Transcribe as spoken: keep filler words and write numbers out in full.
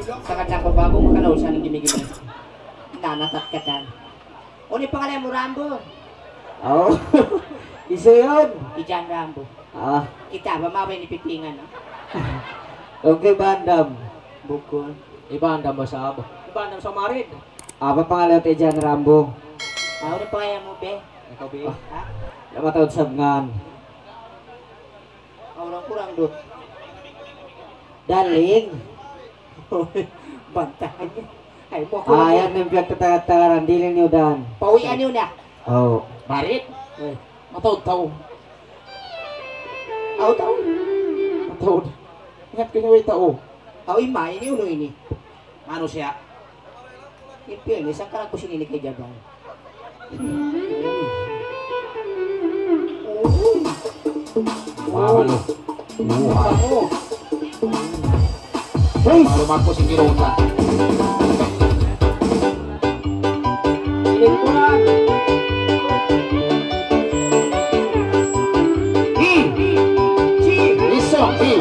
Sa' katan ku ba'gu makalaw sa' in gimi-gimi. Nanatat katan. Unu in pangalan mu, Rambo? Oh. Hisiyu yan? Hi John Rambo. Ah. Kita' ba mabaya' in pipingan, ha? Okay, Bandam. Bukun. Hi Bandam ba sa' ba? Hi Bandam sa' marid. Apa pangalan mu, John Rambo? Ah, unu in pangalan mu, be? Ikaw, be. Ah. Ha? Mataud isab ngan. Aw, kurang-kurang, Dut. Darling. Bantahan niya. Ay, mu aku. Ah, yan in piyagtatagaran, dili niyu dan. Pauwian niyu na. Oh. Marit? Eh. Mataud tau. Aw, tau. Mataud. Ingat ku niyu, way tau. Aw, ima, ini unu ini? Manusiya'. Ipil, isang karak ku sini ni kay Jabang. Wow, ano? Wow. Hoy! Ano man po si Kirota? Lingkuran. E! G! Iso! E!